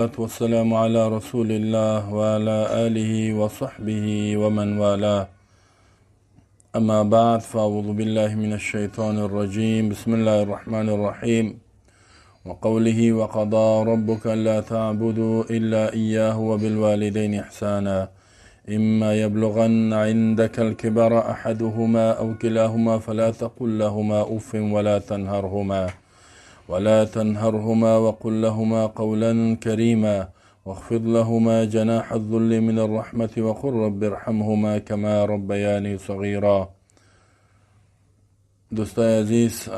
والسلام على رسول الله وعلى آله وصحبه ومن والاه. أما بعد، فأعوذ بالله من الشيطان الرجيم. بسم الله الرحمن الرحيم. وقوله: وقضى ربك ألا تعبدوا إلا إياه وبالوالدين إحسانا إما يبلغن عندك الكبر أحدهما أو كلاهما فلا تقل لهما أف ولا تنهرهما وقل لهما قولا كريما واخفض لهما جناح الذل من الرحمة وقل رب ارحمهما كما ربياني صغيرا. دوستای عزیز،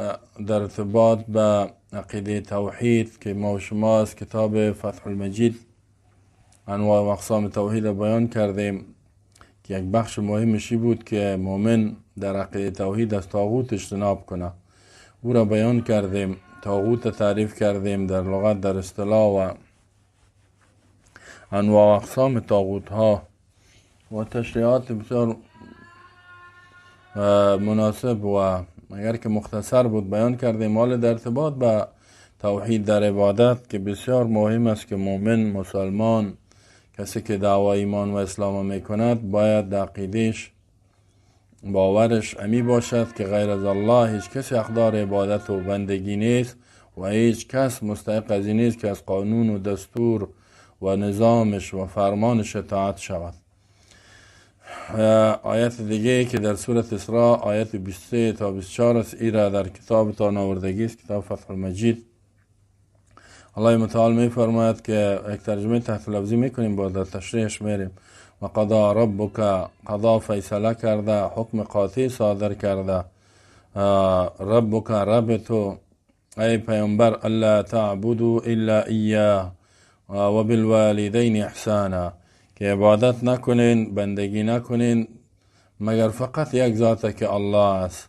در ارتباط به عقیده توحید که ما و شما از کتاب فتح المجید انواع و اقسام توحید بیان کردیم که یک بخش مهمشی بود که مؤمن در عقیده توحید از طاغوت اجتناب کنه. او را بیان کردیم، طاغوت تعریف کردیم در لغت، در اصطلاح و انواع و اقسام طاغوت ها و تشریحات بسیار مناسب و اگر که مختصر بود بیان کردیم. حال در ارتباط به توحید در عبادت که بسیار مهم است که مؤمن، مسلمان، کسی که دعوای ایمان و اسلام میکند، باید عقیدهش، باورش امی باشد که غیر از الله هیچ کسی حقدار عبادت و بندگی نیست و هیچ کس مستحق از این نیست که از قانون و دستور و نظامش و فرمانش اطاعت شود. آیت دیگه که در سورة اسراء آیت 23 تا 24 است، ای را در کتابتان آوردگی است، کتاب فتح المجید. الله متعال می فرماید که یک ترجمه تحت لفظی میکنیم، بعد در تشریحش میریم. و قضى ربك، قضا فیصله کرده، حکم قاطع صادر کرده، ربك رب تو ای پیامبر، الا تعبدوا الا ایاه و بالوالدین احسانا، که عبادت نکنین، بندگی نکنین مگر فقط یک ذات که الله است.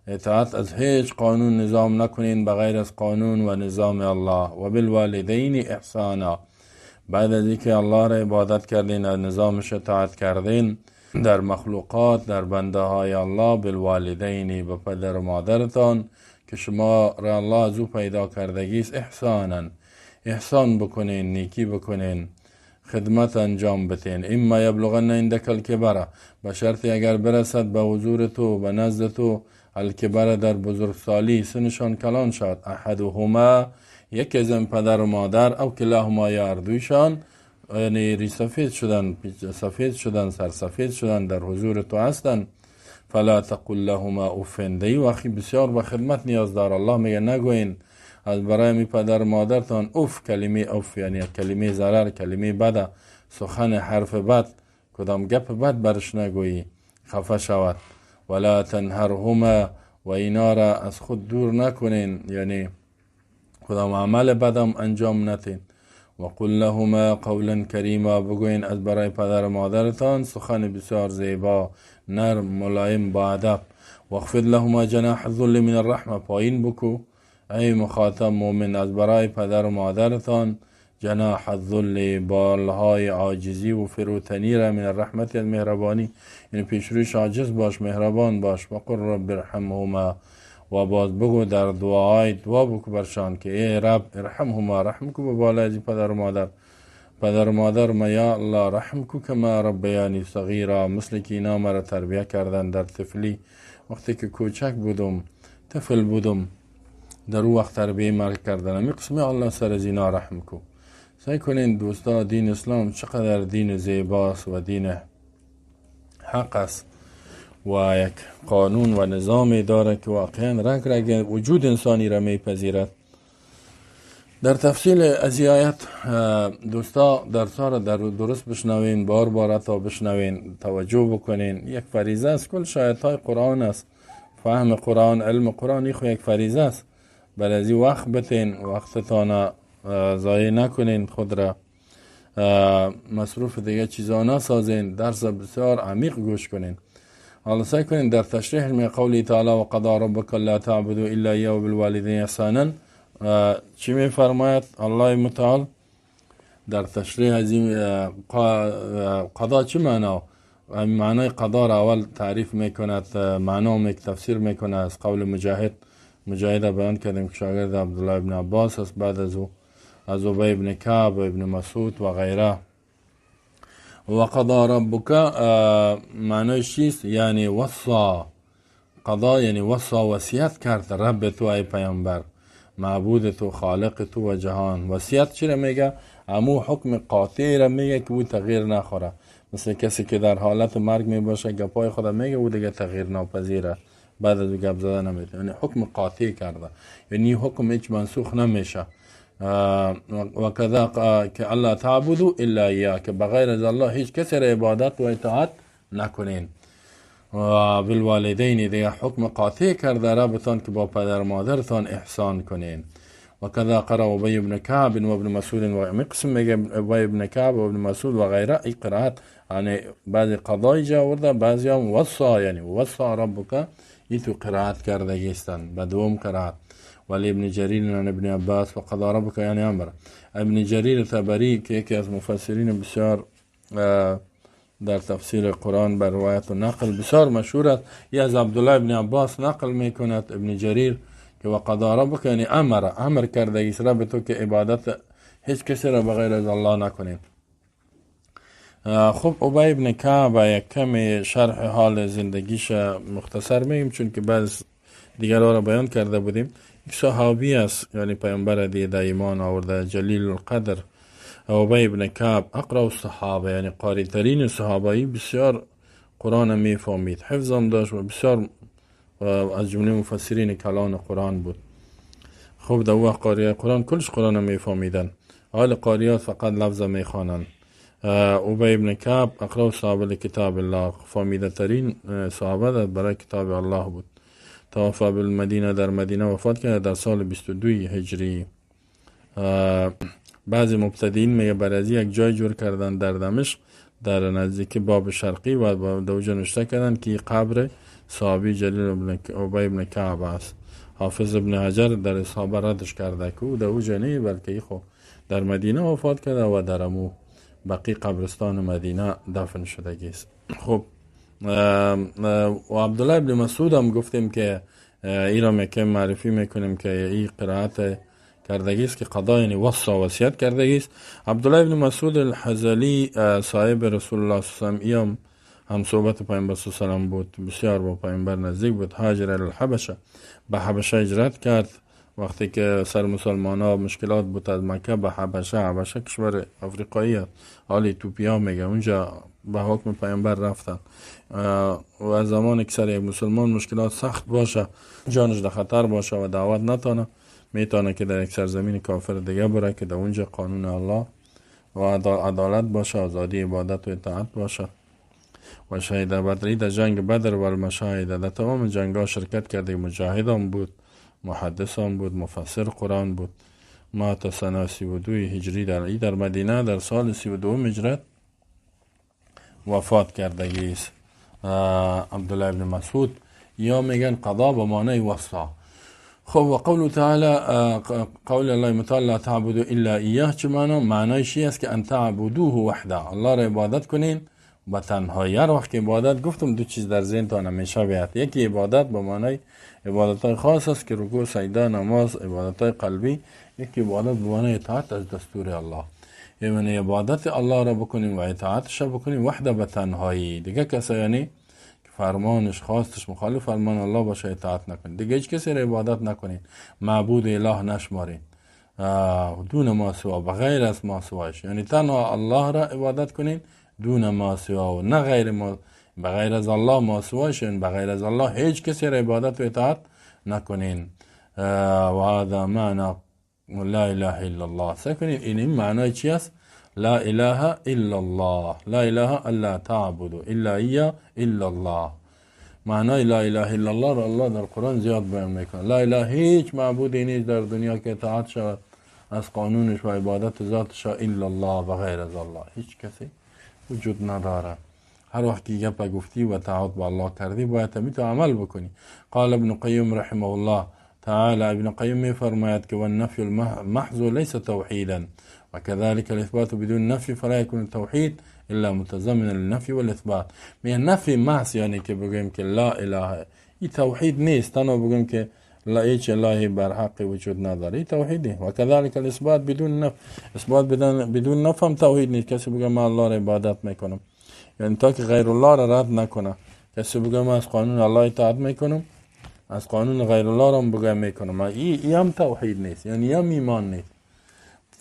اطاعت از هیچ قانون نظام نکنین بغیر از قانون و نظام الله. و بالوالدین احسانا، بعد از اینکه الله را عبادت کردین، از نظامش اطاعت کردین، در مخلوقات، در بنده های الله، بالوالدین، به پدر و مادرتان که شما را الله از او پیدا کردگی است، احسانا، احسان بکنین، نیکی بکنین، خدمت انجام بتین. اما یبلغن عندك الکبر، به شرطی اگر برسد به حضور تو، به نزد تو، الکبر در بزرگسالی، سنشان کلان شد، احدهما، یکی از پدر و مادر، او کلاهما، یا هردویشان، یعنی ری سفید شدن، سفید شدن، سرسفید شدن، در حضور تو هستن، فلا تقل لهما اف. دی وقتی بسیار به خدمت نیاز دار. الله میگه نگوین از برای می پدر مادرتان اف. کلمه اف یعنی کلمه ضرر، کلمه بده، سخن حرف بد، کدام گپ بد برش نگویی خفه شود. ولا تنهرهما، و اینا را از خود دور نکنین، یعنی کدام عمل بدم انجام نتین. و قل لهما قولا کریما، بگوین از برای پدر و مادرتان سخن بسیار زیبا، نرم، ملایم، با ادب. واخفض لهما جناح الذل من الرحمه، پایین بکو ای مخاطب مؤمن از برای پدر و مادرتان جناح الذل، بالهای عاجزی و فروتنی را، من الرحمت، از مهربانی، یعنی پیش رویش عاجز باش، مهربان باش. و قل رب ارحمهما، و باز بگو در دعای، دعا بکو برشان که ای رب، ارحمهما، رحم کو به بالای پدر و مادر، پدر و مادر ما، یا الله رحم کو، کما ربیانی صغیرا، مثل که اینا مرا تربیه کردن در طفلی، وقتی که کوچک بودم، طفل بودم، در او وقت تربیه مرا کردن، همی قسمی الله سر از اینا رحم کو. سیل کنین دوستا، دین اسلام چقدر دین زیباست و دین حق است و یک قانون و نظامی داره که واقعا رگ رگ وجود انسانی را میپذیرد. در تفصیل از آیت دوستا، درس را در درست بشنوین، بار بار تا بشنوین، توجه بکنین. یک فریضه است، کل آیت های قرآن است. فهم قرآن، علم قرآن خو یک فریضه است. بر از وقت بتین، وقتتان ضایع نکنین، خود را مصروف دیگه چیزا نسازین، درس بسیار عمیق گوش کنین. حالا سیل کنین در تشریح می قوله تعالی و قضى ربك الا تعبدوا الا اياه وبالوالدین احسانا چی می فرماید الله متعال در تشریح از این قضا؟ چی معنا؟ معنای قضا را اول تعریف میکند، معنا می تفسیر میکنه از قول مجاهد. مجاهد بیان کردیم که شاگرد عبدالله ابن عباس است. بعد از او از ابی ابن کعب و ابن مسعود و غیره. و قضا ربک معنیش چیست؟ یعنی وصا. قضا یعنی وصا، وصیت کرد رب تو ای پیامبر، معبود تو، خالق تو و جهان. وصیت چی را میگه؟ امو حکم قاطع را میگه که او تغییر نخوره. مثل کسی که در حالت مرگ میباشه گپای خود میگه او دیگه تغییر ناپذیره، بعد از گپ زدن نمیتونه. یعنی حکم قاطع کرده، یعنی حکم هیچ منسوخ نمیشه. و کذا که الله تعبدو الا ایاه، که بغیر از الله هیچ کسی را عبادت و اطاعت نکنین. و بالوالدین دیگه حکم قاطع کرده ربتان که با پدر مادرتان احسان کنین. و کذا قرأ ابی بن کعب و ابن مسعود و قسم میگه ابی بن کعب و ابن مسعود و غیره. این قرائت یعنی بعضی قضای جا آورده، بعضی هم وصا، یعنی وصا ربک، این تو قرائت کرده گیستن به دوم قرائت. ولی ابن جریر عن ابن عباس و قضا ربک یعنی امر. ابن جریر طبری که یکی از مفسرین بسیار در تفسیر قرآن بر روایت و نقل بسیار مشهور است، یه از عبدالله ابن عباس نقل میکند ابن جریر که و قضا ربک یعنی امر، امر کرده گیست رب تو که عبادت هیچ کسی را بغیر از الله نکنید. خب ابی ابن کعب یک کمی شرح حال زندگیش مختصر میگیم، چون که بعض دیگرها را بیان کرده بودیم. یک صحابی است، یعنی پیامبر دیگه در ایمان آورده، جلیل القدر ابی ابن کعب، اقرأ الصحابه، یعنی قاری ترین صحابایی، بسیار قرآن میفهمید، حفظ هم داشت و بسیار از جمله مفسرین کلان قرآن بود. خب در وقت قاری قرآن کلش قرآن میفهمیدن، حال قاریات فقط لفظ میخوانند. ابی ابن کعب اقرأ الصحابه لکتاب الله، فهمیده ترین صحابه برای کتاب الله بود. توفى بالمدینه، در مدینه وفات کرد در سال 22 هجری. بعضی مبتدیین میگه برازی یک جای جور کردن در دمشق در نزدیک باب شرقی و دوجه نوشته کردن که قبر صحابی جلیل ابی ابن کعب است. حافظ ابن حجر در اصحابه ردش کرده که او دوجه نه، بلکه خو در مدینه وفات کرده و در امو بقی قبرستان مدینه دفن شده است. خب و عبدالله ابن مسعود هم گفتیم که ای را میکم معرفی میکنیم که ای قرائت کردگی است که قضا یعنی وصا، وصیت کردگی است. عبدالله ابن مسعود الحزلی صاحب رسول الله صلی الله علیه و سلم، هم صحبت پیامبر صلی الله علیه و سلم بود، بسیار با پیامبر نزدیک بود. هاجر الحبشه، به حبشه هجرت کرد وقتی که سر مسلمان ها مشکلات بود از مکه به حبشه. حبشه کشور افریقایی است، حال ایتوپیا میگه، اونجا به حکم پیامبر رفتن. و از زمان که سر یک مسلمان مشکلات سخت باشه، جانش در خطر باشه و دعوت نتانه، میتونه که در یک سرزمین کافر دیگه بره که در اونجا قانون الله و عدالت باشه، آزادی عبادت و اطاعت باشه. و شهید بدری، در جنگ بدر و المشاهده، در تمام جنگ ها شرکت کرده، مجاهد هم بود، محدث هم بود، مفسر قرآن بود. مات سنه 32 هجری در مدینه در سال 32 هجرت وفات کردگی است عبدالله ابن مسعود. یا میگن قضا به معنی وصا. خب و قول تعالی، قول الله تعالی لا تعبدوا الا ایاه، چه معنا؟ معنایش است که ان تعبدوه وحده، الله را عبادت کنین با تنهایی. هر وقت که عبادت گفتم دو چیز در ذهنتان همیشه بیاد، یکی عبادت به معنای عبادت خاص است که رکوع، سجده، نماز، عبادت قلبی، یکی عبادت به معنای اطاعت از دستور الله، یعنی عبادت الله را بکنیم و اطاعتش را بکنیم وحده به تنهایی، دیگه کسی یعنی که فرمانش خواستش مخالف فرمان الله باشه اطاعت نکنید، دیگه هیچ کسی را عبادت نکنید، معبود اله نشمارید، دون ما سوا، بغیر از ما سوایش، یعنی تنها الله را عبادت کنید دون ما سوا و نه غیر ما، بغیر از الله ما سوایش، یعنی بغیر از الله هیچ کسی را عبادت و اطاعت نکنین. و هذا معنی لا اله الا الله. سعی کنید این معنای چی است؟ لا اله الا الله، لا اله الا تعبدوا الا ایاه الا الله. معنای لا اله الا الله را الله در قرآن زیاد بیان میکنه. لا اله، هیچ معبودی نیست در دنیا که اطاعت شود از قانونش و عبادت ذاتش الا الله، بغیر از الله هیچ کسی وجود نداره. هر وقت که گپ گفتی و تعهد با الله کردی باید همی تو عمل بکنی. قال ابن قیم رحمه الله تعالى، ابن قیم میفرماید که والنفی المحض ليس توحیدا وكذلك الإثبات بدون نفي فلا يكون التوحيد إلا متضمنا للنفي والإثبات. میگه نفی محض یعنی که بگوییم که لا اله، این توحید نیست. تنها بگوییم که هیچ الهی بر حق وجود نداره. این توحیده. و کذالک الاثبات بدون نف، اثبات بدون نف هم توحید نیست. کسی بگه من الله را عبادت میکنم، یعنی تا که غیر الله را رد نکنه. کسی بگه من از قانون الله اطاعت میکنم، از قانون غیر الله را بگه میکنم، این هم توحید نیست، یعنی هم ایمان نیست.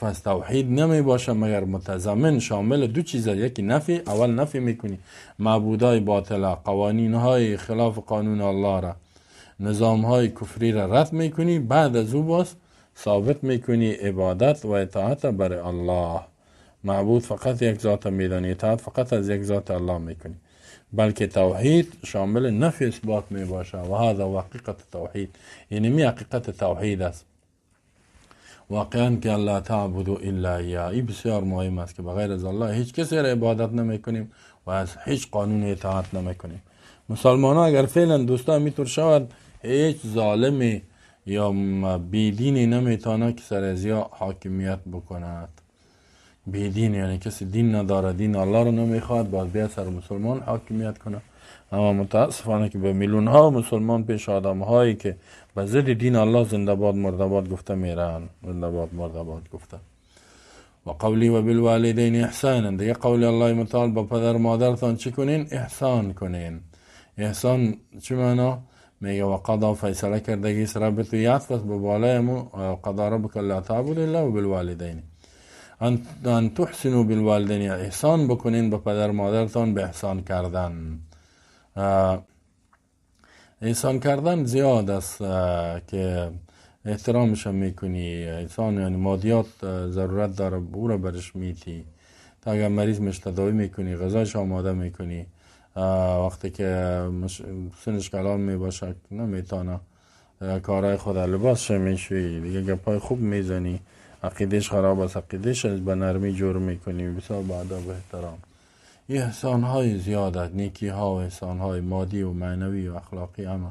پس توحید نمی باشه مگر متضمن شامل دو چیز، یکی نفی، اول نفی میکنی معبودای باطله، قوانین های خلاف قانون الله را، نظام های کفری را رد میکنی، بعد از او باز ثابت میکنی عبادت و اطاعت برای الله. معبود فقط یک ذات میدانی، اطاعت فقط از یک ذات الله میکنی. بلکه توحید شامل نفی اثبات می باشه و هذا حقیقت توحید، یعنی می حقیقت توحید است. واقعا که الله تعبدوا الا ایاه، این بسیار مهم است که بغیر از الله هیچ کسی را عبادت نمی کنیم و از هیچ قانون اطاعت نمی کنیم. مسلمان ها اگر فعلا دوستان میتور شود، هیچ ظالمی یا بیدینی نمیتونه که سر از یا حاکمیت بکند. بیدین یعنی کسی دین نداره، دین الله رو نمیخواد، باید بیا سر مسلمان حاکمیت کنه. اما متاسفانه که به میلیون ها مسلمان پیش آدم هایی که به ضد دین الله زنده باد مرده باد گفته میرن، زنده باد مرده باد گفته. و قولی و بالوالدین احسانا، دیگه قول الله متعال با پدر مادرتان چی کنین؟ احسان کنین. احسان چی معنا؟ میگه و قضا فیصله کردگی رب تو یعطف به بالای مو قضا ربک لا تعبد الا بالوالدین، ان تحسنوا بالوالدین، احسان بکنین به پدر مادرتان، به احسان کردن. احسان کردن زیاد است که احترامش هم میکنی. احسان یعنی مادیات ضرورت داره، او را برش میتی. تا اگر مریض میشه تداوی میکنی، غذایش آماده میکنی. وقتی که سنش کلان میباشه نمیتونه کارهای خود، لباسش میشویی، دیگه گپای خوب میزنی. عقیدهش خراب است، عقیدهش به نرمی جور میکنی، بسیار با ادب و احترام. احسان های زیاد است، نیکی ها و احسان های مادی و معنوی و اخلاقی همه.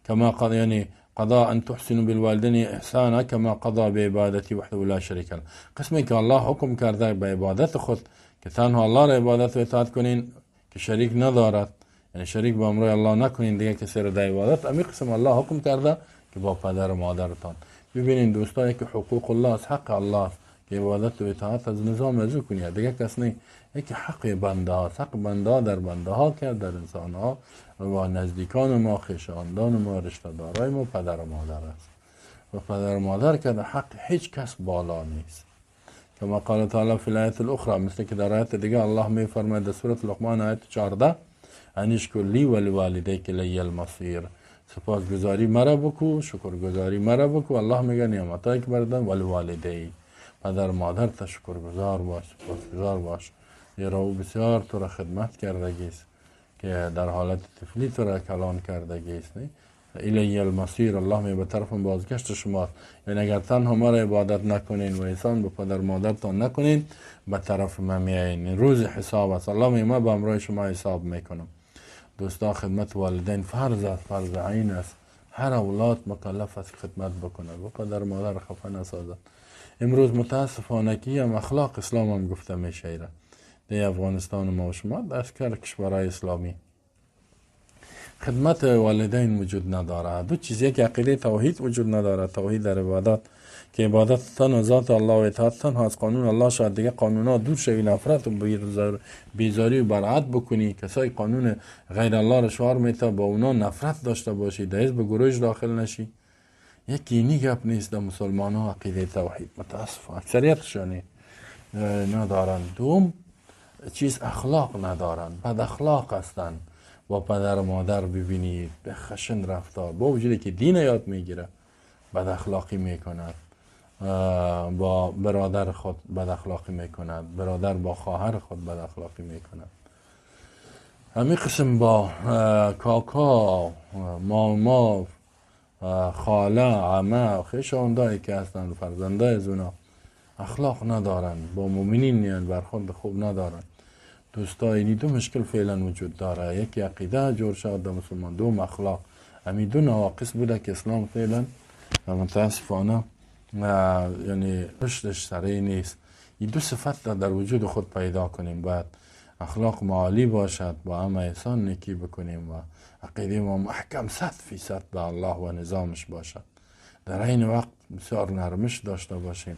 کما قضا، یعنی قضا ان تحسنوا بالوالدین احسانا کما قضا بعبادتی وحده لا شریک له. قسمی که الله حکم کرده به عبادت خود که تنها الله را عبادت و اطاعت کنین که شریک ندارد، یعنی شریک با امرای الله نکنین دیگه کسی را در عبادت. امی قسم الله حکم کرده که با پدر و مادرتان. ببینین دوستایی که حقوق الله است، حق الله است که عبادت و اطاعت از نظام از او کنید، دیگه کس نی. یکی حق بنده ها، حق بنده ها در بنده ها که در انسان ها و نزدیکان ما، خویشاوندان ما، رشته دارای ما، پدر و مادر است. و پدر و مادر که در حق هیچ کس بالا نیست. کما قال تعالی فی الآیة الاخرى، مثل که در آیت دیگه الله می فرماید در سورة لقمان آیت 14، ان اشکر لی و لوالدیک الی المصیر. سپاسگزاری مرا بکو، شکرگزاری مرا بکو. الله میگه نعمتایی که بردن و لوالدیک، پدر مادر تا شکرگزار باش، سپاسگزار باش. زیرا او بسیار تو را خدمت کردگیست که در حالت طفلی تو را کلان کردگیست. الی المصیر، الله می به طرف بازگشت شما. یعنی اگر تنها ما را عبادت نکنین و احسان به پدر مادرتان نکنین، به طرف من میایین. روز حساب است، الله می ما به امرای شما حساب میکنم. دوستا خدمت والدین فرض است، فرض عین است. هر اولاد مکلف است خدمت بکنه و پدر مادر خفه نسازد. امروز متاسفانه که هم اخلاق اسلام هم گفته میشه در افغانستان ما و شما، در کشورهای اسلامی خدمت والدین وجود نداره. دو چیز، یک عقیده توحید وجود نداره، توحید در عبادت که عبادت تنها ذات الله و اطاعت تنها از قانون الله شد، دیگه قانون ها دور شوی، نفرت و بیزاری و برعت بکنی. کسای قانون غیر الله را شعار میته با اونا نفرت داشته باشی، در حزب گروهش داخل نشی. یکی اینی گپ نیست در مسلمان ها عقیده توحید، متاسف اکثریتشان ندارن. دوم چیز اخلاق ندارن، بد اخلاق هستند. با پدر و مادر ببینید به خشن رفتار، با وجودی که دین یاد میگیره بد اخلاقی میکند، با برادر خود بد اخلاقی میکند، برادر با خواهر خود بد اخلاقی میکند. همین قسم با کاکا، ماما، خاله، عمه، خویشاوندایی که هستند، فرزندای از اونا اخلاق ندارن، با مؤمنین نیان، برخورد خوب ندارن. دوستای این دو مشکل فعلا وجود داره، یکی عقیده جور شد در مسلمان، دوم اخلاق. همین دو نواقص بوده که اسلام فعلا متاسفانه یعنی رشدش سریع نیست. این دو صفت را در وجود خود پیدا کنیم. باید اخلاق ما عالی باشد، با همه احسان نیکی بکنیم و عقیده ما محکم 100% به الله و نظامش باشد. در این وقت بسیار نرمش داشته باشیم.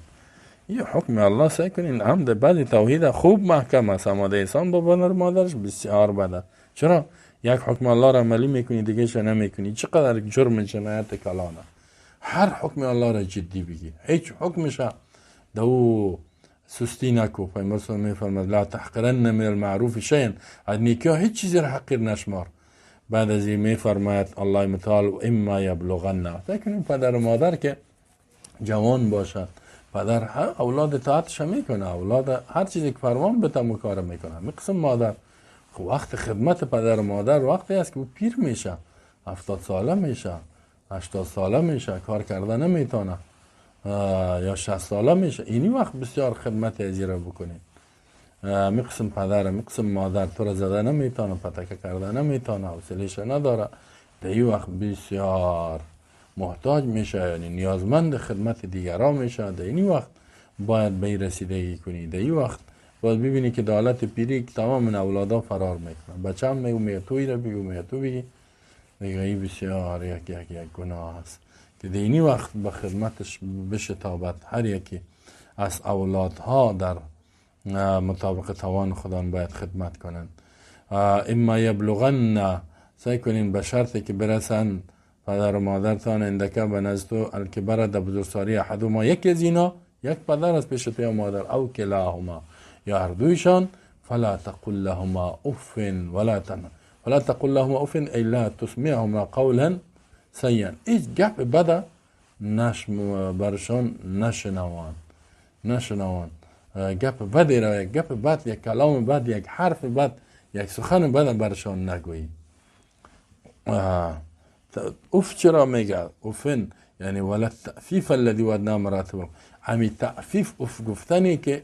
یه حکم الله سعی کنین هم در بعد توحید خوب محکم است، اما در احسان با پدر مادرش بسیار بده. چرا؟ یک حکم الله را عملی میکنی دیگه نمیکنی، چقدر جرم جنایت کلانه. هر حکم الله را جدی بگیر، هیچ حکمش دو سستی نکو. پیامبر صلی الله علیه و میفرماد لا تحقرن من المعروف شیئا، از نیکی ها هیچ چیزی را حقیر نشمار. بعد از این میفرماید الله متعال و اما یبلغن. فکر پدر و مادر که جوان باشد، پدر هر اولاد اطاعتش میکنه، اولاد هر چیزی که فرمان بده کار میکنه. می قسم مادر خب وقت خدمت پدر و مادر وقتی است که او پیر میشه، 70 ساله میشه، 80 ساله میشه، کار کرده نمیتونه، یا 60 ساله میشه. اینی وقت بسیار خدمت ازی را بکنید. می قسم پدر، می قسم مادر تو را زده نمیتونه، پتکه کرده نمیتونه، حوصله‌اش نداره. در این وقت بسیار محتاج میشه، یعنی نیازمند خدمت دیگران میشه. در این وقت باید به این رسیدگی کنی. در این وقت باید ببینی که در حالت پیری تمام اولادا فرار میکنن، بچه هم میگه توی را بگو، میگه تو بگی، دیگه این بسیار یک یک یک گناه است که در این وقت به خدمتش بشتابد. هر یکی از اولادها در مطابق توان خودان باید خدمت کنند. اما یبلغن، سعی کنین به شرطی که برسن پدر و مادرتان اندکه به نزد تو الکبر در بزرگسالی احدهما، یکی از اینا، یک پدر از پیش تو یا مادر، او کلاهما یا هر دویشان، فلا تقل لهما اف ولا تنهر، فلا تقل لهما اف ای لا تسمعهما قولا سیئا. هیچ گپ بده برشان نشنوان، نشنوان گپ بدی را، یک گپ بد، یک کلام بد، یک حرف بد، یک سخن بد برشان نگویی. اف چرا میگه افن؟ یعنی ولا التأفیف الذی ودنا مراتب، امی تأفیف اف گفتنی که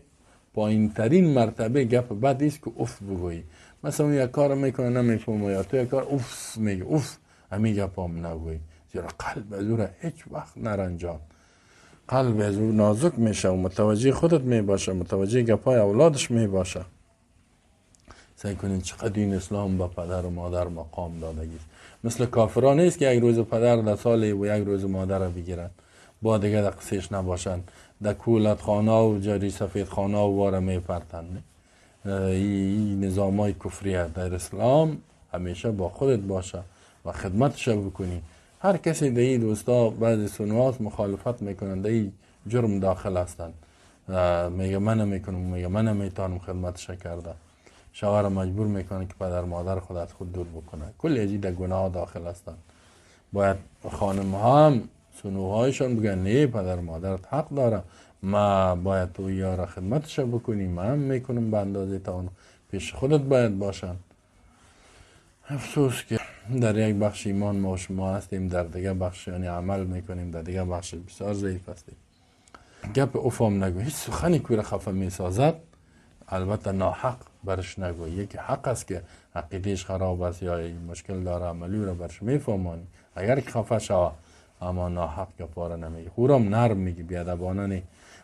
پایین ترین مرتبه گپ بد است که اف بگویی. مثلا یک کار میکنه نمیفهمه، یا تو یک کار اف میگه، اف، امی گپ هم نگویی، زیرا قلب از او را هیچ وقت نرنجان. قلب از او نازک میشه و متوجه خودت میباشه، متوجه گپای اولادش میباشه. سعی کنین چقدر این اسلام به پدر و مادر مقام دادگی است. مثل کافران نیست که یک روز پدر در سال و یک روز مادر را بگیرن، با دیگه در قصهش نباشن، در کولت خانه و جاری سفید خانه و واره میپرتن. این نظام های کفریه. در اسلام همیشه با خودت باشه و خدمتش بکنی. هر کسی در این دوستا بعضی سنوات مخالفت میکنن، در این جرم داخل هستند، میگه من نمیکنم، میگه من نمیتونم خدمتش کرده، شوهر مجبور میکنه که پدر مادر خود از خود دور بکنه. کل ازی در گناه داخل هستند. باید خانم ها هم سنوهایشان بگن نه پدر مادرت حق داره، ما باید تو یارا خدمتش بکنی، من هم میکنم به اندازه تا اون پیش خودت باید باشن. افسوس که در یک بخش ایمان ما و شما هستیم، در دیگه بخش یعنی عمل میکنیم، در دیگه بخش بسیار ضعیف هستیم. گپ افام نگو، هیچ سخنی که خفه میسازد البته ناحق برش نگو. یکی حق است که عقیدهش خراب است یا مشکل داره، عملی رو برش میفهمانی اگر که خفه شوه، اما ناحق گپا را نمیگی، خورم نرم میگی، بیادبانه نی.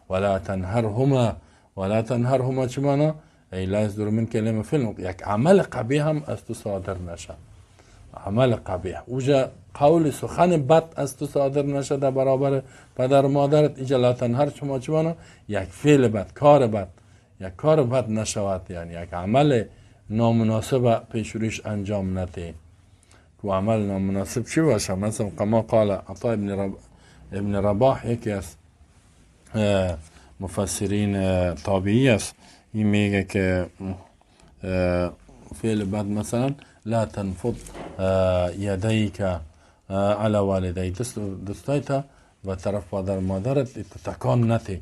ولا تنهرهما، ولا تنهرهما چه معنا؟ ای لا یصدر من کلمه فعل، یک عمل قبیح هم از تو صادر نشه. عمل قبیح اوجا قول سخن بد از تو صادر نشه در برابر پدر و مادرت. اینجا لا تنهر شما چه معنا؟ یک فعل بد، کار بد، یک کار بد نشود، یعنی یک عمل نامناسب پیش رویش انجام نده. و عمل نامناسب چی باشه؟ مثلا کما قال عطا ابن رباح، یکی از مفسرین تابعی است، این میگه که فعل بد مثلا لا تنفض یدیک علی والدیک، دستایت به طرف پدر مادرت تکان نتی،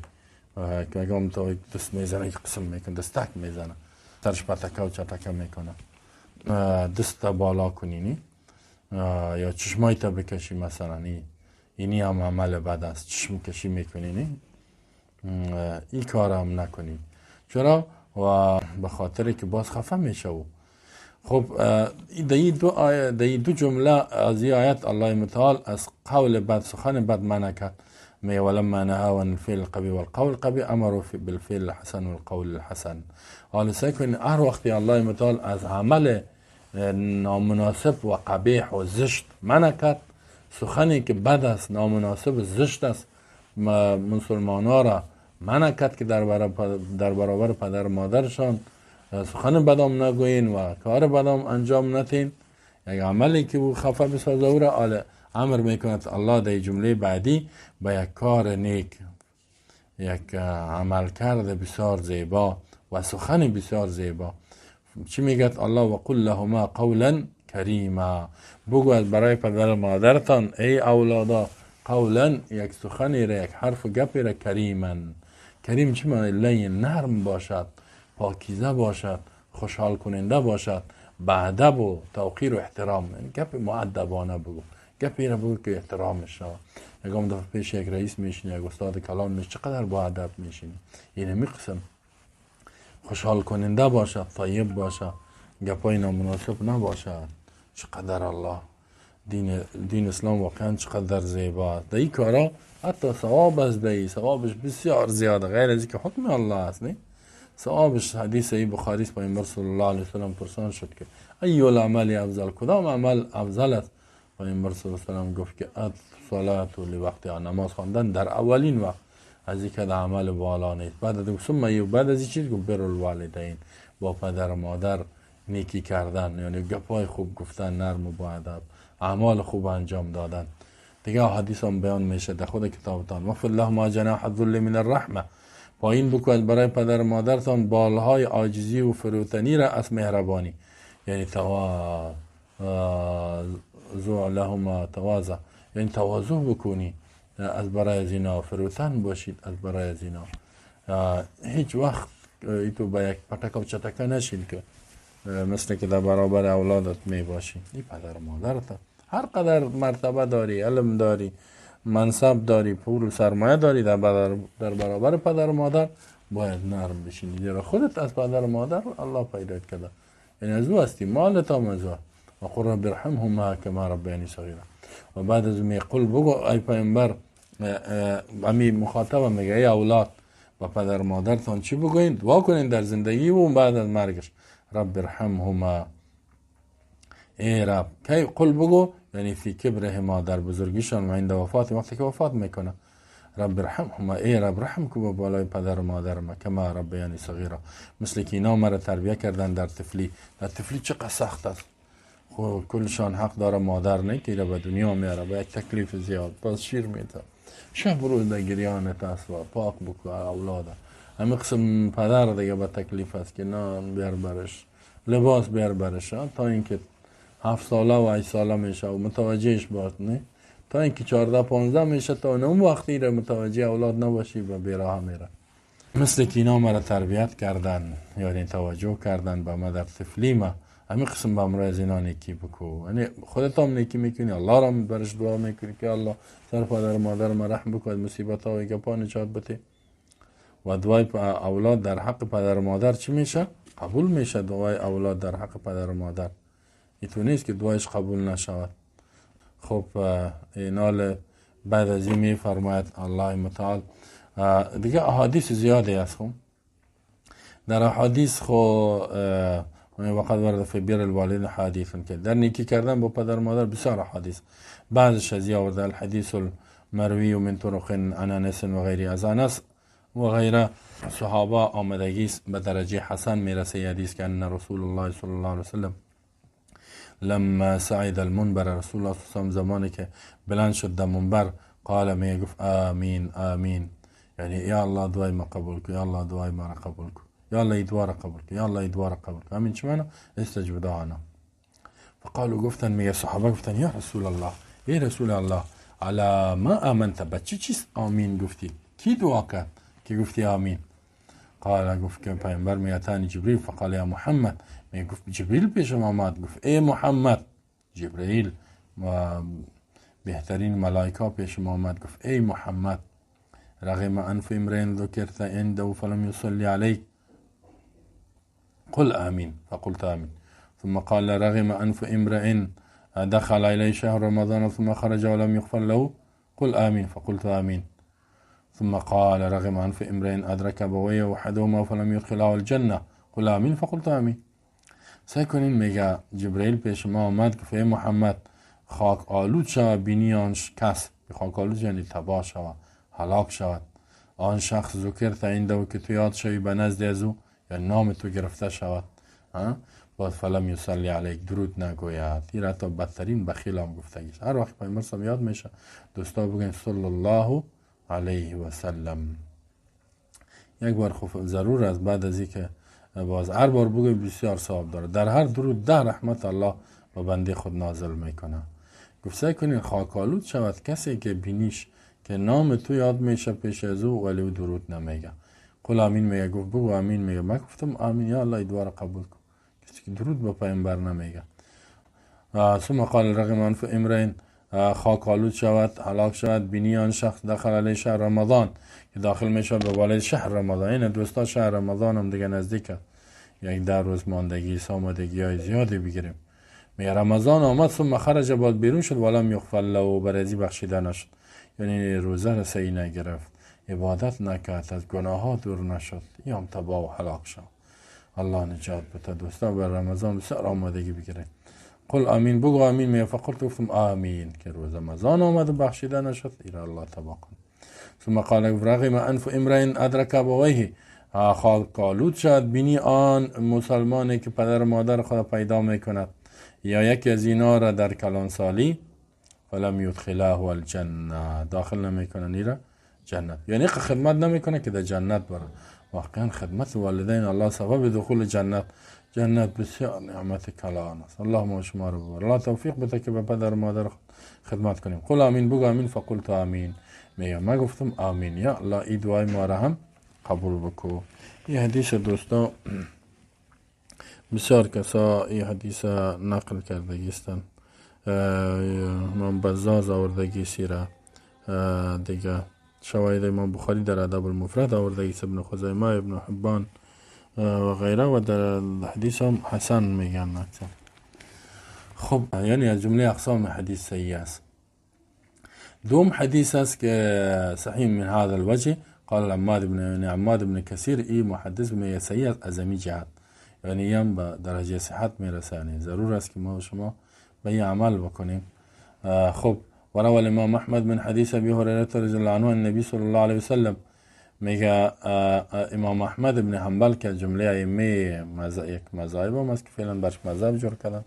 که اگه تو دست میزنه یک قسم میکنه، دستک میزنه، سرش پتکه و چتکه میکنه، دست بالا کنی نی، یا چشمایت بکشی مثلا، اینی هم عمل بد است، چشم کشی میکنی نی، این کار هم نکنی. چرا؟ و به خاطر که باز خفه میشه. خب در این دو آیه، در این دو جمله از این آیت الله متعال از قول بد، سخن بد منع کرد. میگه ولما نهوا عن الفعل القبیح والقول القبیح امروا بالفعل الحسن والقول الحسن. حالا سعی کنید هر وقتی الله متعال از عمل نامناسب و قبیح و زشت منع کرد، سخنی که بد است، نامناسب و زشت است، مسلمان ها را منع کرد که در برابر پدر و مادرشان سخن بدام نگوین و کار بدام انجام نتین، یک عملی که او خفه بسازه او را امر میکند الله در جمله بعدی به یک کار نیک، یک عمل کرده بسیار زیبا و سخن بسیار زیبا. چی میگه الله؟ و قل لهما قولا کریما. بگو از برای پدر و مادرتان ای اولادا قولا، یک سخنی را، یک حرف و گپی را، کریما. کریم چی معنی؟ لین، نرم باشد، پاکیزه باشد، خوشحال کننده باشد، با ادب و توقیر و احترام. یعنی گپ مؤدبانه بگو، گپی را بگو که احترامش شود. یکم دفعه پیش یک رئیس میشینی، یک استاد کلان میشینی، چقدر با ادب میشینی. این می قسم خوشحال کننده باشد، طیب باشد، گپای نامناسب نباشد. چقدر الله دین اسلام واقعا چقدر زیبا است. در این کارا حتی ثواب است، در ثوابش بسیار زیاده، غیر از اینکه حکم الله است. نه ثوابش حدیث صحیح بخاری است، پیامبر صلی الله علیه و سلم پرسان شد که ای العمل افضل، کدام عمل افضل است؟ پیامبر صلی الله علیه و سلم گفت که الصلاه لوقتها، نماز خواندن در اولین وقت، از اینکه در عمل بالا نیست. بعد از ثم بعد از این چیز گفت بر الوالدین، با پدر و مادر نیکی کردن، یعنی گپای خوب گفتن، نرم و با ادب، اعمال خوب انجام دادن. دیگه حدیث هم بیان میشه در خود کتابتان، واخفض لهما جناح الذل من الرحمه، پایین بکن برای پدر و مادرتان بالهای عاجزی و فروتنی را از مهربانی، یعنی تواضع لهما تواضع، یعنی تواضع بکنی از برای از اینا، فروتن باشید از برای از اینا. هیچ وقت ایتو با یک پتک و چتکه نشین که مثل که در برابر اولادت می باشی. این پدر و مادرت هر قدر مرتبه داری، علم داری، منصب داری، پول و سرمایه داری، در برابر پدر و مادر باید نرم بشینی، زیرا خودت از پدر و مادر الله پیدا کرده، یعنی از او هستی، مالت هم از او. و قل رب ارحمهما کما ربیانی صغیرا. و بعد از می قل بگو ای پیامبر، امی مخاطب میگه ای اولاد، با پدر و مادرتان چی بگوین؟ دعا کنین در زندگی و بعد از مرگش، رب ارحمهما، ای رب. کی قل بگو؟ یعنی فی کبرهما، در بزرگیشان، و عند وفات، وقتی که وفات میکنه، رب ارحمهما، ای رب رحم کو به بالای پدر و مادر ما، کما ربیانی صغیرا، مثل که اینا مرا تربیه کردن در طفلی. در طفلی چقدر سخت است، خب کلشان حق داره، مادر نه که ایره به دنیا میاره با یک تکلیف زیاد، باز شیر میده، شب روز در گریانت است و پاک بکو اولاده. همین قسم پدر دیگه به تکلیف است که نان بیار برش، لباس بیار برش، تا اینکه 7 ساله و 8 ساله میشه و متوجهش باش، نه تا اینکه 14 15 میشه، تا اون وقتی را متوجه اولاد نباشی و بیراه میره. مثل که اینا مرا تربیت کردن، یعنی توجه کردن به ما در طفلی ما، همین قسم به امرای از اینا نیکی بکو. یعنی خودت هم نیکی میکنی، الله را برش دعا میکنی که الله سر پدر مادر ما رحم بکو، از مصیبت ها و گپا نجات بده. و دعای اولاد در حق پدر و مادر چی میشه؟ قبول میشه دعای اولاد در حق پدر و مادر. ایتو نیست که دعایش قبول نشود. خب اینال بعد از این میفرماید الله متعال دیگه احادیث زیادی هست. خب در احادیث خو وقد ورد فی بر الوالدین حدیث که در نیکی کردن با پدر و مادر بسیار احادیث، بعضش از آورده الحدیث المروی من طرق عن انس و غیره، از انس و غیره صحابه آمدگی به درجه حسن میرسه حدیث که ان رسول الله صلی الله علیه وسلم لما صعد المنبر، رسول الله صلی الله علیه وسلم زمانی که بلند شد در منبر، قال میگفت آمین آمین، یعنی یا الله دعای ما قبول کن، یا الله دعای ما را قبول کن، یا الله ای دعا را قبول کن، یا الله ای دعا را قبول کن. آمین چی معنی؟ استجب دعانا. فقالوا گفتن، میگه صحابه گفتن یا رسول الله، ای رسول الله، علی ما آمنت، به چی چیز آمین گفتی؟ کی دعا کرد که گفتی آمین؟ قال گفت که پیامبر میاتانی جبریل، فقال یا محمد، میگه گفت جبریل پیشم آمد، گفت ای محمد، جبریل و بهترین ملائکه پیشم آمد، گفت ای محمد، رغم انف امرئ ذکرت عنده فلم يصلي عليك قل آمين فقلت آمين. ثم قال رغم أنف امرئ دخل إليه شهر رمضان ثم خرج ولم يغفر له قل آمين فقلت آمين. ثم قال رغم أنف امرئ أدرك أبويه أحدهما فلم يدخله الجنة قل آمین فقلت آمین. سعی کنین، میگه جبرئیل پیش ما آمد، گفت ای محمد، خاک آلود شود بینی آن کس، خاک آلود یعنی تباه شود، هلاک شود آن شخص، ذکرت عنده، که تو یاد شوی به نزد از او یا نام تو گرفته شود، باز فلم یصلی علیک، درود نگوید. این حتی بدترین بخیل هم گفتگیش. هر وقت پیامبر یاد میشه دوستا بگن صلی الله علیه و سلم. یک بار خب ضرور است، بعد از اینکه باز هر بار بگوی بسیار ثواب داره. در هر درود 10 رحمت الله به بنده خود نازل میکنه. گفت سعی کنین خاک آلود شود کسی که بینیش که نام تو یاد میشه پیش از او ولی او درود نمیگه. قل آمین، میگه گفت بگو آمین، میگه من گفتم آمین، یا الله دوباره قبول کن. کسی که درود به پیامبر نمیگه. ثم قال رغم انف امرئ، خاک آلود شود، هلاک شود بینی آن شخص، دخل علیه شهر رمضان، که داخل میشه به بالای شهر رمضان. این دوستا شهر رمضان هم دیگه نزدیکه، یک 10 روز ماندگی، آمادگی های زیادی بگیریم. میگه رمضان آمد، ثم خرج، بعد بیرون شد، ولم یغفر له، بر بخشیده نشد، یعنی روزه را صحیح نگرفت، عبادت نکرد، از گناه ها دور نشد، یا هم تباه و هلاک شد. الله نجات بده. دوستان بر رمضان بسیار آمادگی بگیریم. قل آمین، بگو آمین. میگه فقلت، گفتم آمین، که روز رمضان آمد و بخشیده نشد، ایرا الله تباه کن. ثم قال رغم انف امرئ ادرک ابویه، خاک آلود شد بینی آن مسلمانی که پدر و مادر خود پیدا میکند یا یکی از اینا را در کلانسالی، فلم یدخله الجنه، داخل نمیکنه نیره جنت، یعنی خدمت نمیکنه که در جنت بره. واقعا خدمت والدین الله سبب دخول جنت، جنت بسیار نعمت کلان است. الله ما شما رو ببر، الله توفیق بده که به پدر و مادر خدمت کنیم. قل آمین، بگو آمین. فقلت آمین، میگم من گفتم آمین. یا الله ای دعای ما را هم قبول بکو. این حدیث دوستا بسیار کسا این حدیث نقل کردگیستن، امام بزاز آوردگی سیره، دیگه شواهد امام بخاری در ادب المفرد آوردگی، ابن خزیمه، ابن حبان و غیره، و در حدیث هم حسن میگن اکثر. خب یعنی از جمله اقسام حدیث صحیح است. دوم حدیث است که صحیح من هذا الوجه. قال عماد بن عماد بن کثیر، ای محدث میگه صحیح است از امی جهت، یعنی هم به درجه صحت میرسه، یعنی ضرور است که ما و شما به این عمل بکنیم. خب وروى الامام احمد من حدیث ابي هريره رضی الله عنه النبي صلی الله علیه وسلم. میگه امام احمد بن حنبل که جمله ائمه یک مذاهب هم است که فعلا برش مذهب جور کردن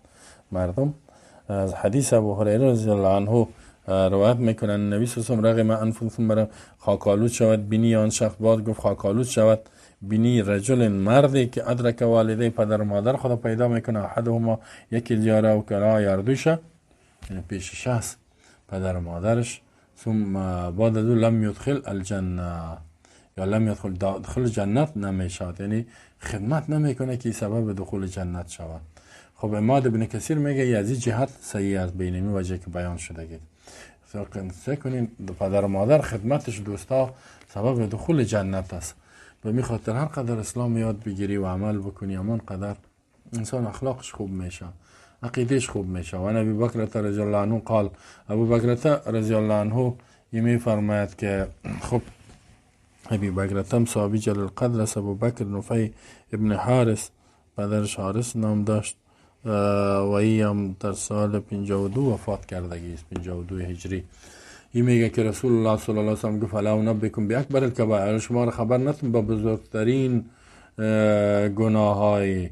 مردم، از حدیث ابو هریره رضی الله عنه روایت میکنن نبی صلی الله علیه و رغم انف ثم، خاک آلود شود بینی آن شخص، باز گفت خاک آلود شود بینی رجل، مردی که ادرک والده، پدر و مادر خود پیدا میکنه، احدهما، یکی زیاره و کلا یاردوشه، یعنی پیشش هست پدر و مادرش، ثم بعد از لم یدخل الجنه یا لم یدخل، داخل جنت نمیشود، یعنی خدمت نمیکنه که سبب دخول جنت شود. خب عماد ابن کثیر میگه از این جهت صحیح است، بینمی وجه که بیان شده. سعی کنین پدر و مادر خدمتش دوستا سبب دخول جنت است. به می خاطر هر قدر اسلام یاد بگیری و عمل بکنی، همان قدر انسان اخلاقش خوب میشه، عقیدهش خوب میشه. و ابی بکر رضی الله عنه قال، ابو بکر رضی الله عنه می فرماید که خب ابی بکر هم صحابی جلیل القدر است. ابو بکر نفی ابن حارث، پدرش حارث نام داشت و ای هم در سال 52 وفات کردگی است، 52 هجری. این میگه که رسول الله صلی الله علیه وسلم گفت الا انبئکم باکبر الکبائر، شما را خبر نتون با بزرگترین گناه‌های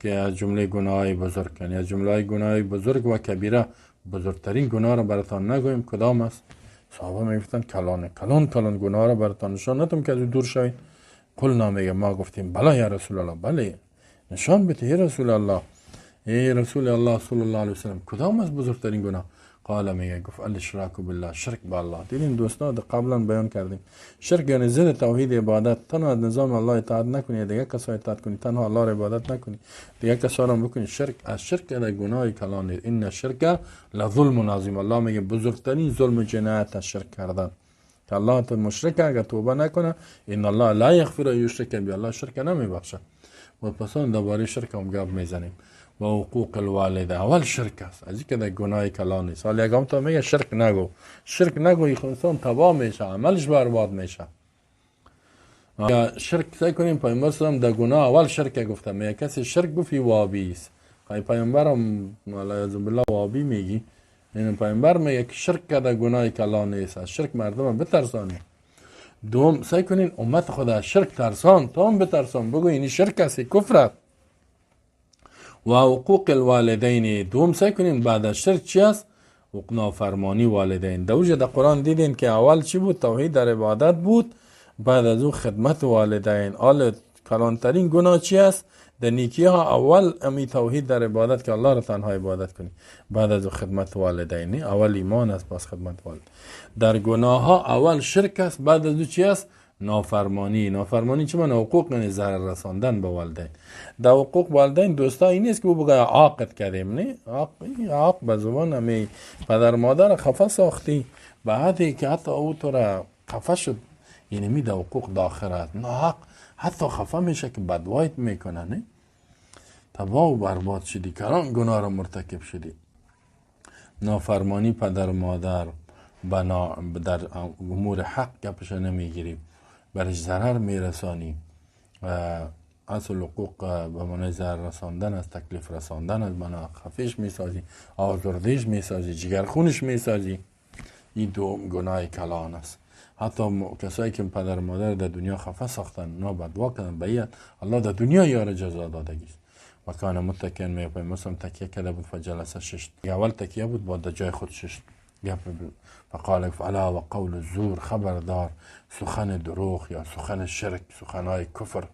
که از جمله گناه‌های بزرگ، یعنی از جمله گناه‌های بزرگ و کبیره بزرگترین گناه را براتان نگویم کدام است؟ صحابه میگفتن کلان کلان کلان گناه را براتان نشان ندم که از دور شوید. قلنا، میگه ما گفتیم بله یا رسول الله، بله نشان بده ای رسول الله، ای رسول الله صلی الله علیه وسلم، کدام از بزرگترین گناه؟ قال، میگه گفت الاشراک بالله، شرک با الله. دیدین دوستان قبلا بیان کردیم شرک یعنی ضد توحید عبادت، تنها از نظام الله اطاعت نکنی، دیگه کسا اطاعت کنی، تنها الله را عبادت نکنی، دیگه کسا را بکنی. شرک از شرک در گناه کلان، ان الشرک لظلم عظیم. الله میگه بزرگترین ظلم جنایت از شرک کردن، که الله تو مشرک اگر توبه نکنه، ان الله لا یغفر ان یشرک به، الله شرک نمیبخشه. و پسان درباره شرک هم گپ میزنیم. و حقوق الوالده اول شرک است، از اینکه در گناه کلان نیست. حالا یکم تا میگه شرک نگو، شرک نگو، انسان تباه میشه، عملش برباد میشه. شرک سعی کنیم پیامبر صلی در گناه اول شرک گفته، میگه کسی شرک گفت وابی است. پیامبرم علیه بالله وابی میگی، این پیامبر میگه که شرک در گناه کلان نیست، از شرک مردم بترسانی. دوم سعی کنین امت خود از شرک ترسان، تا هم بترسان، بگو این شرک است، کفر است. و حقوق الوالدین، دوم سعی کنین بعد از شرک چی است؟ نافرمانی والدین. در در قرآن دیدین که اول چی بود؟ توحید در عبادت بود، بعد از او خدمت والدین. حال کلانترین گناه چی است؟ در نیکی ها اول امی توحید در عبادت که الله را تنها عبادت کنی، بعد از او خدمت والدین. اول ایمان است، پس خدمت والدین. در گناه ها اول شرک است، بعد از او چی است؟ نافرمانی. نافرمانی چه معنی؟ حقوق، یعنی ضرر رساندن به والدین. در حقوق والدین دوستا این نیست که او بگه عاقد کردیم، نه، عاق به زبان همی پدر مادر خفه ساختی، بعدی که حتی او تو را خفه شد، یعنی می در حقوق داخل است. نه، حتی خفه میشه که بدوایت میکنه، نه، تباه و برباد شدی، کلان گناه را مرتکب شدی. نافرمانی پدر مادر بنا در امور حق گپش نمیگیری، برش ضرر میرسانی. اصل حقوق به معنی ضرر رساندن است، تکلیف رساندن است، بنا خفیش میسازی، آزردهش میسازی، جگرخونش میسازی. این دوم گناه کلان است. حتی کسایی که پدر مادر در دنیا خفه ساختن، اونا بدوا کردن، به الله در دنیا یار جزا دادگی است. و کان متکن می مثلا تکیه کرده بود، فجلس ششت، اول تکیه بود، بعد در جای خود ششت. فقال فعلا و قول الزور، خبردار سخن دروغ یا سخن شرک، سخنهای کفر.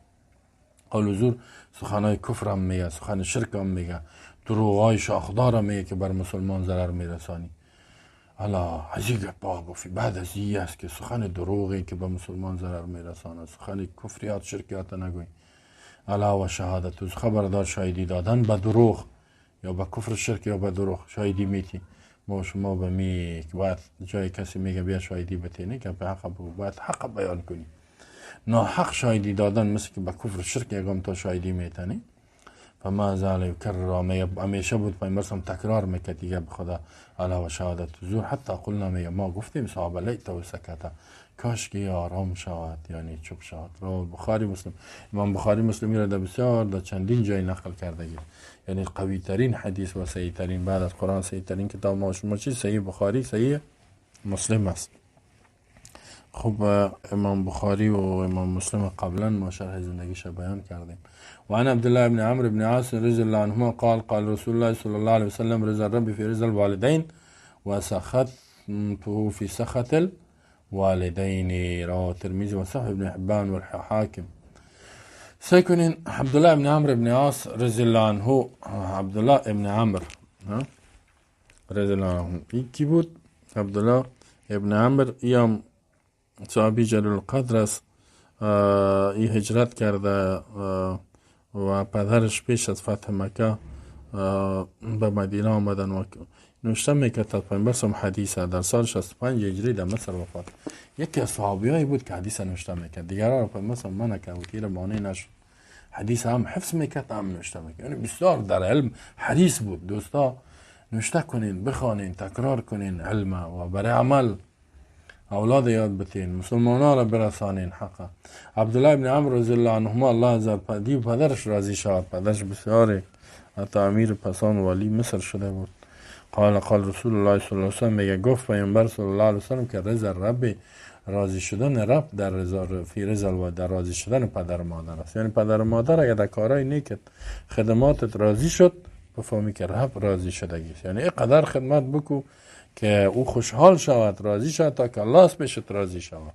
قول الزور سخنهای کفر هم میگه، سخن شرک هم میگه، دروغهای شاخدار هم میگه که بر مسلمان ضرر میرسانی. الا از این گپا گفتی. بعد از این است که سخن دروغی که به مسلمان ضرر میرسانه، سخن کفریات شرکیات نگوی. الا و شهادت، خبردار شاهدی دادن به دروغ یا به کفر شرک یا به دروغ شاهدی میتی. ما شما به می باید جای کسی میگه بیا شاهدی بتینه که به حق بگو، باید حق بیان کنی. ناحق شاهدی دادن مثل که به کفر شرک یگام تا شاهدی میتنی. فما زال یکرر، همیشه بود پیامبر تکرار میکرد دیگه به خدا الا و شهادت زور. حتی قلنا، میگه ما گفتیم صحابه لیت و سکت، کاش که آرام شود، یعنی چوب شود. رواه بخاری مسلم. امام بخاری مسلمی را در بسیار در چندین جای نقل کرده، یعنی قوی ترین حدیث و صحیح ترین بعد از قرآن، صحیح ترین کتاب ما شما چی؟ صحیح بخاری، صحیح مسلم است. خب امام بخاری و امام مسلم قبلا ما شرح زندگیش بیان کردیم. و عن عبد الله بن عمرو بن عاص رضی الله عنهما قال قال رسول الله صلی الله علیه وسلم رضا الرب في رضا الوالدین و سخطه في سخط الوالدین. رواه الترمذی و صحیح ابن حبان والحاکم. سعی کنین عبدالله بن عمرو بن عاص رضی الله عنه، عبدالله بن عمرو رضی الله عنه کی بود؟ عبدالله ابن عمرو یم صحابی جلیل القدر است. ای هجرت کرده و پدرش پیش از فتح مکه به مدینه آمدن و نوشته میکرد تا پیامبر صلی حدیث در سال 65 هجری در مصر وفات. یکی از صحابیایی بود که حدیث نوشته میکرد، دیگران را پیامبر صلی منع کرد و که مانع نشد. حدیث هم حفظ میکرد هم نوشته میکرد، یعنی بسیار در علم حریص بود. دوستا نوشته کنین، بخوانین، تکرار کنین علم و برای عمل اولاد یاد بتین، مسلمان را برسانین حقا. عبدالله ابن عمرو رضی الله عنهما الله از پدرش راضی شد، پدرش بسیار حتی امیر پسان والی مصر شده بود. قال قال رسول الله صلی الله علیه وسلم، میگه گفت پیامبر صلی الله علیه وسلم که رضا رب، راضی شدن رب در رضا فی رضا و در راضی شدن پدر مادر است. یعنی پدر مادر اگر در کارهای نیکت خدماتت راضی شد، بفهمی که رب راضی شدگی است. یعنی اینقدر خدمت بکو که او خوشحال شود، راضی شود، تا که الله پیشت راضی شود.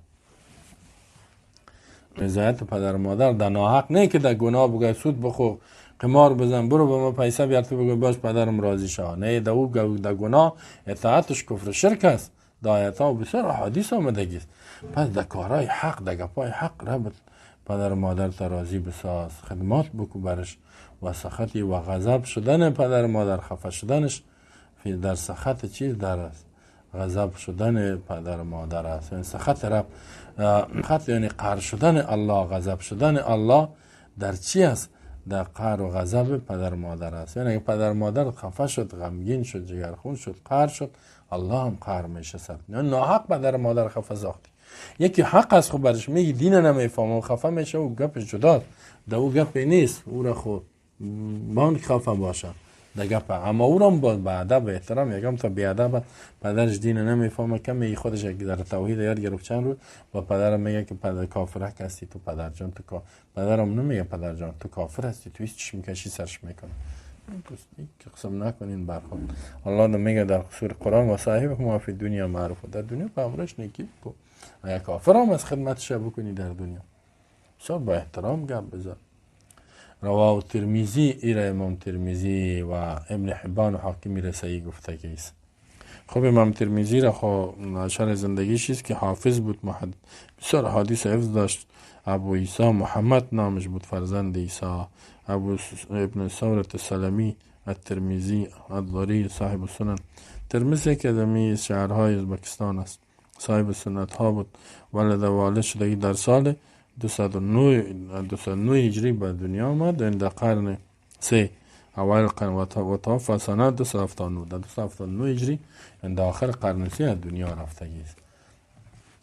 رضایت پدر مادر در ناحق نه که در گناه بگه سود بخو، قمار بزن، برو به ما پیسه بیار، تو بگو باش پدرم راضی شود. نه، در او در گناه اطاعتش کفر شرک است. در آیت ها و بسیار احادیث آمدگی است. پس در کارهای حق، در گپای حق، رب پدر مادر تا راضی بساز، خدمات بکو برش. و سخطی و غضب شدن پدر مادر، خفه شدنش در سخط چیز در است، غضب شدن پدر مادر است. یعنی سخط رب، خط یعنی قهر شدن الله، غضب شدن الله در چی است؟ در قهر و غضب پدر مادر است. یعنی اگه پدر مادر خفه شد، غمگین شد، جگرخون شد، قهر شد، الله هم قهر میشه سر. نه ناحق پدر مادر خفه ساختی. یکی حق است، خب برش میگی دین نمیفهمه و خفه میشه و گپش جداست، در او گپ نیست، او را خب بانک خفه باشه در گپ، اما او را با ادب و احترام. یکم تا بی ادب پدرش دین نمیفهمه، کمی خودش در توحید یاد گرفت چند روز با پدرم میگه که پدر کافر هستی تو، پدر جان تو پدرم نمیگه پدر جان تو کافر هستی تو، هیچ چشم کشی سرش میکنه. که قسم نکنین برخورد. الله میگه در سوره قرآن و صاحب ما فی دنیا معروف، در دنیا به امرش نیکی بکن، اگه کافر هم از خدمتش بکنی در دنیا بسیار با احترام گپ بزن. رواه ترمذی، ایره امام ترمذی و ابن حبان و حاکم ایره صحیح گفته است. خب امام ترمذی را خو شرح زندگیش است که حافظ بود، بسیار حدیث حفظ داشت. ابو عیسی محمد نامش بود، فرزند عیسی، ابو ابن ثورة السلمی الترمذی الضری صاحب السنن. ترمذی که از شهرهای ازبکستان است، صاحب سنت ها بود. ولد والد شدگی در سال 209 هجری به دنیا آمد، در قرن 3 اول قرن و توفى سنه 279، در 279 هجری در آخر قرن 3 از دنیا رفتگی است.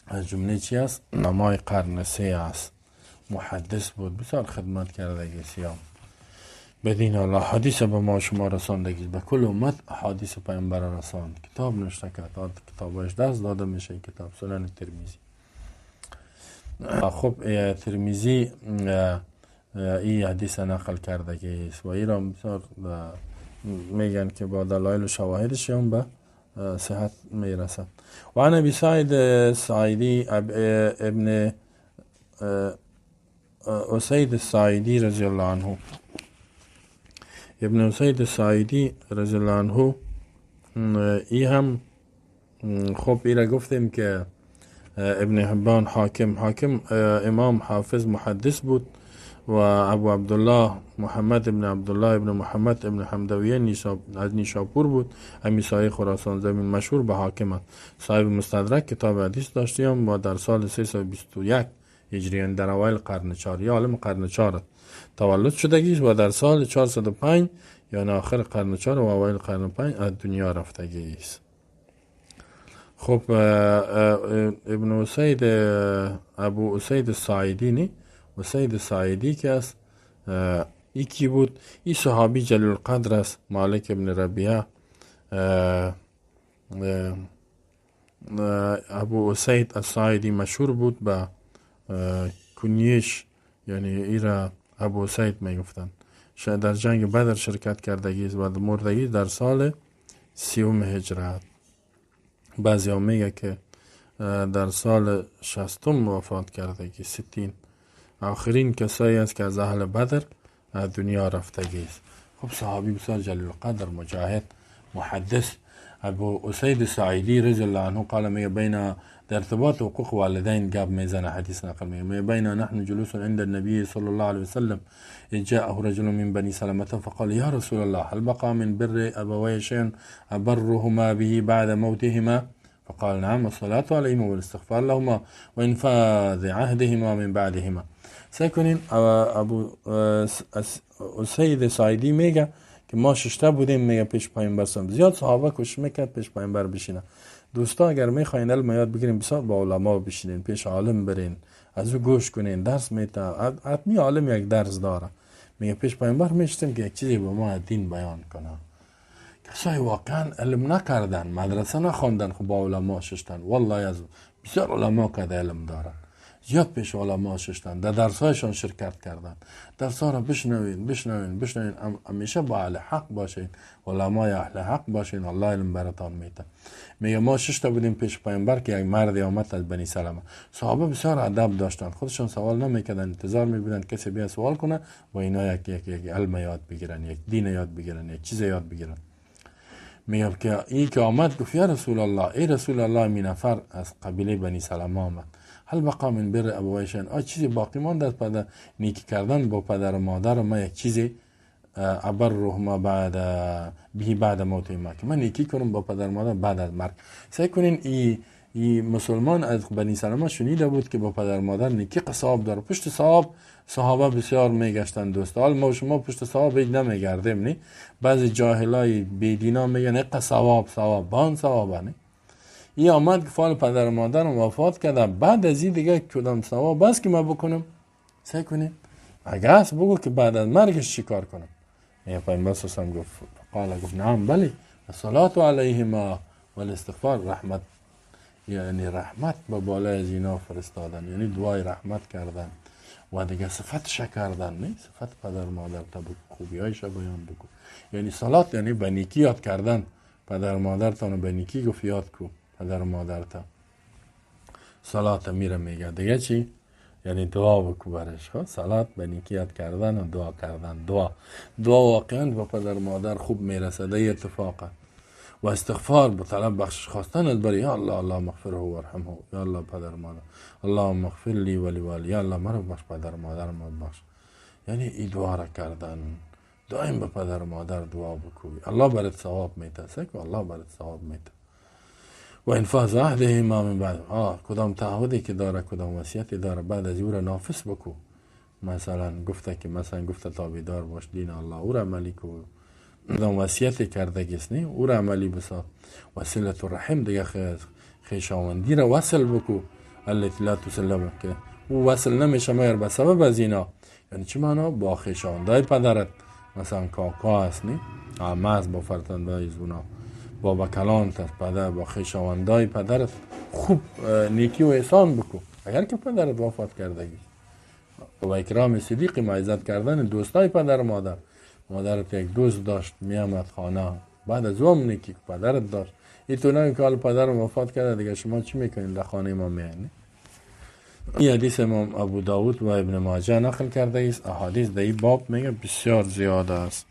از جمله چی است؟ نمای قرن 3 است. محدث بود، بسیار خدمت کردگی سیام به دین الله، حدیث به ما شما رساندگی، به کل امت حدیث پیامبر رساند. کتاب نوشته کرد، کتابش دست داده میشه، کتاب سنن ترمذی. خب ترمذی این حدیث نقل کرده که و ایران بسیار میگن که با دلایل و شواهدش هم به صحت میرسد. و عن ابی سعید سعیدی ابن اسید السعیدی رضی الله عنه، ابن اسید السعیدی رضی الله عنه، ای هم خب ایرا گفتیم که ابن حبان حاکم امام حافظ محدث بود و ابو عبدالله محمد ابن عبدالله ابن محمد ابن حمدویه از نیشاپور بود، امیسای خراسان زمین، مشهور به حاکم است. صاحب مستدرک کتاب حدیث داشتیم و در سال 321 هجری در اوایل قرن 4 یا عالم قرن 4 تولد شدگی و در سال 405 یعنی آخر قرن 4 و اوایل قرن 5 از دنیا رفتگی است. خب ابن اسید ابو اسید السعیدی، نی اسید السعیدی که است، ای کی بود؟ ای صحابی جلیل القدر است، مالک ابن ربیعه. ابو اسید السعیدی مشهور بود به کنیش، یعنی ای را ابو اسید میگفتند. در جنگ بدر شرکت کردگی و مردگی در سال 30 هجرت. بعضی ها میگه که در سال 60 وفات کردگی، 60. آخرین کسایی است که از اهل بدر دنیا رفتگی است. خب صحابی بسیار جلیل القدر، مجاهد، محدث. ابو اسید السعیدی رضی الله عنه قال میگه بین در ارتباط حقوق والدین گپ میزنه، حدیث نقل میگه بین نحن جلوس عند النبي صلى الله عليه وسلم إذ جاءه رجل من بني سلمة فقال يا رسول الله هل بقى من بر أبوي شيء أبرهما به بعد موتهما؟ فقال نعم الصلاة عليهما والاستغفار لهما وإنفاذ عهدهما من بعدهما. سعی ابو اسید سعیدی میگه که ما ششته بودیم، میگه پیش پیامبر زیاد صحابه کوشش میکرد پیش پیامبر بشینه. دوستا اگر میخواین علم یاد بگیرین بسیار با علما بشینین، پیش عالم برین، از او گوش کنین، درس میته. حتمی عالم یک درس داره. میگه پیش پیامبر میشتیم که یک چیزی به ما دین بیان کنه. کسایی واقعا علم نکردن، مدرسه نخوندن، خب با علما ششتن. والله از بسیار علما که علم دارن، زیاد پیش علما ششتن، در درسایشان شرکت کردن. درس‌ها را بشنوین بشنوین بشنوین، همیشه با اهل حق باشین، علمای اهل حق باشین، الله علم براتان میده. میگه ما شش تا بودیم پیش پیامبر که یک مرد آمد از بنی سلمه. صحابه بسیار ادب داشتن، خودشان سوال نمیکردن، انتظار میبودن کسی بیا سوال کنه و اینا یک یک یک علم یاد بگیرن، یک دین یاد بگیرن، یک چیز یاد بگیرن. میگه که این که آمد گفت یا رسول الله، ای رسول الله، می نفر از قبیله بنی سلمه آمد، هل بقا من بر ابوی شیء، آ چیزی باقی ماند از پدر نیکی کردن با پدر و مادر ما، یک چیزی ابرهما بعد به بعد موت ما، که من نیکی کنم با پدر و مادر بعد از مرگ. سعی کنین این مسلمان از بنی سلمه شنیده بود که با پدر مادر نیکی ثواب داره. پشت ثواب صحابه بسیار میگشتن دوست. حال ما شما پشت ثواب هیچ نمیگردیم نی. بعضی جاهلای بیدینا میگن اقا ثواب ثواب بان ثواب نه. ای آمد که فال پدر مادرم وفات کرده، بعد از این دیگه کدام ثواب بس که ما بکنم؟ سعی کنیم اگه هست بگو که بعد از مرگش چیکار کنم. یه پیامبر صلی الله گفت قال گفت نعم بله الصلاة علیهما والاستغفار رحمت، یعنی رحمت به بالای از اینا فرستادن، یعنی دعای رحمت کردن و دیگه صفتش کردن، نه صفت پدر مادر تا بگو، خوبیایش بیان بگو. یعنی صلات یعنی به نیکی یاد کردن پدر مادرتان، به نیکی گفت یاد کو پدر مادرتا. صلات میره میگه دیگه چی؟ یعنی دعا بکو برش. خب صلات به نیکی یاد کردن و دعا کردن. دعا واقعا به پدر مادر خوب میرسه، ده اتفاقا. و استغفار به طلب بخشش خواستن از بری یا الله الله مغفره و ارحمه، یا الله پدر مادر اللهم اغفر لی ولی والی، یا الله مرا بخش پدر مادر ما بخش. یعنی این دعا را کردن دائم به پدر مادر دعا بکو، الله برات ثواب میده. سکو الله برات ثواب میده. و انفاذ عهده ما من بعد، کدام تعهدی که داره کدام وصیتی داره بعد از او را نافذ بکو. مثلا گفته که مثلا گفته تابعدار باش دین الله، او را عملی کو. کدام وصیتی کرده گس نی او را عملی بساز. وصلة الرحم دیگه خویشاوندی را وصل بکو، التي لا تسلم، که او وصل نمیشه مگر به سبب از اینا. یعنی چی معنا؟ با خویشاوندای پدرت، مثلا کاکا است نی، عمه است با فرزندای زونا، بابا کلانت است پدر، با خویشاوندای پدرت خوب نیکی و احسان بکو اگر که پدرت وفات کردگی. و اکرام صدیق، معزت کردن دوستای پدر مادر. مادرت یک دوست داشت میامد خانه، بعد از اون نیکی که پدرت داشت. این تو نگی که حال پدرم وفات کرده دیگه شما چی میکنین در خانه ما میاین. این حدیث امام ابو داود و ابن ماجه نقل کرده است. احادیث در این باب میگه بسیار زیاد است.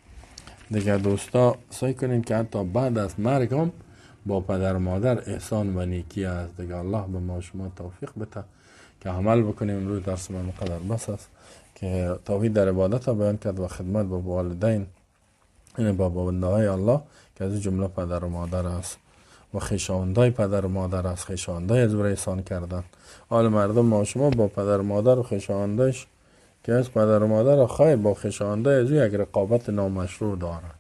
دیگه دوستا سعی کنیم که حتی بعد از مرگ هم با پدر مادر احسان و نیکی است. دیگه الله به ما شما توفیق بده که عمل بکنیم. امروز درس ما مقدر بس است که توحید در عبادت بیان کرد و خدمت با والدین، یعنی با بنده‌های الله که از جمله پدر و مادر است و خویشاوندای پدر و مادر است، خویشاوندای از او احسان کردن. حال مردم ما شما با پدر و مادر و خویشاوندایش که از پدر و مادر خیر با خویشاوندای از او یک رقابت نامشروع داره،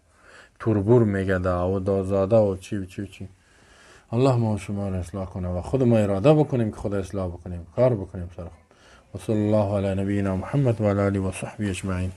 توربور میگه و دازاده و چی و چی و چی. الله ما شما را اصلاح کنه و خود ما اراده بکنیم که خود اصلاح بکنیم، کار بکنیم سر خود. و صلی الله علی نبینا محمد و علی آله و صحبه اجمعین.